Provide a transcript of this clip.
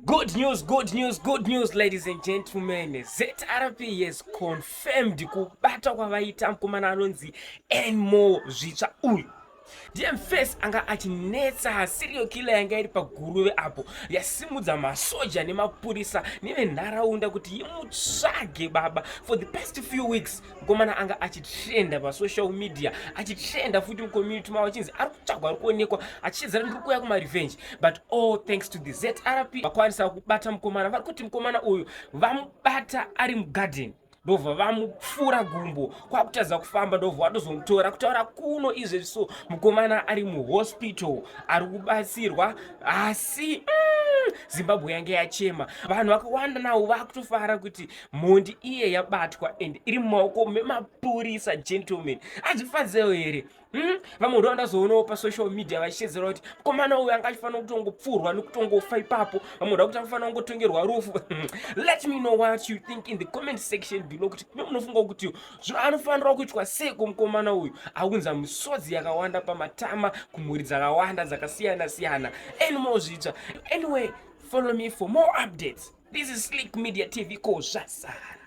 Good news, good news, good news, ladies and gentlemen. ZRP has confirmed kubata kwavaita mukomana anonzi Anymore Zvitsva uyu. Ndiye mfesi anga achinetsa serial killer yanga iri paGuruve apo yasimudza masoja nemapurisa nevenharaunda kuti imutsvage baba. For the past few weeks mukomana anga achitrenda pasocial media, achitrenda futi mucommunity mavo, achinzi ari kutsvagwa, ari kuonekwa, achichedzera ndiri kuuya kumarevenge. But all thanks to the ZRP vakwanisa kubata mukomana. Vari kuti mukomana uyu vamubata ari mugarden, ndobva vamupfura gumbo kwakutadza kufamba, ndobva vatozomutora. Kutaura kuno izvezvi so mukomana ari muhospital, ari kubatsirwa. Asi Zimbabwe yange yachema, vanhu vakawanda navo vakutofara kuti mhondi iye yabatwa and iri mumaoko memapurisa. Gentlemen, hazvifadzewo here? Vamwe ndo vandazoonawo pasocial media vachichedzera kuti mukomana uyu anga achifanira kutongopfurwa nekutongofa ipapo. Vamwe nda kuti anofanira kungotongerwa rufu. Let me know what you think in the comment section below, kuti me munofunga kuti zvino anofanira kuitwa seiko mukomana uyu aunza misodzi yakawanda pamatama kumhuri dzakawanda dzakasiyana siyana. Anymore Zvitsva. Anyway, follow me for more updates. This is Slick Media TV. Ko zvasara.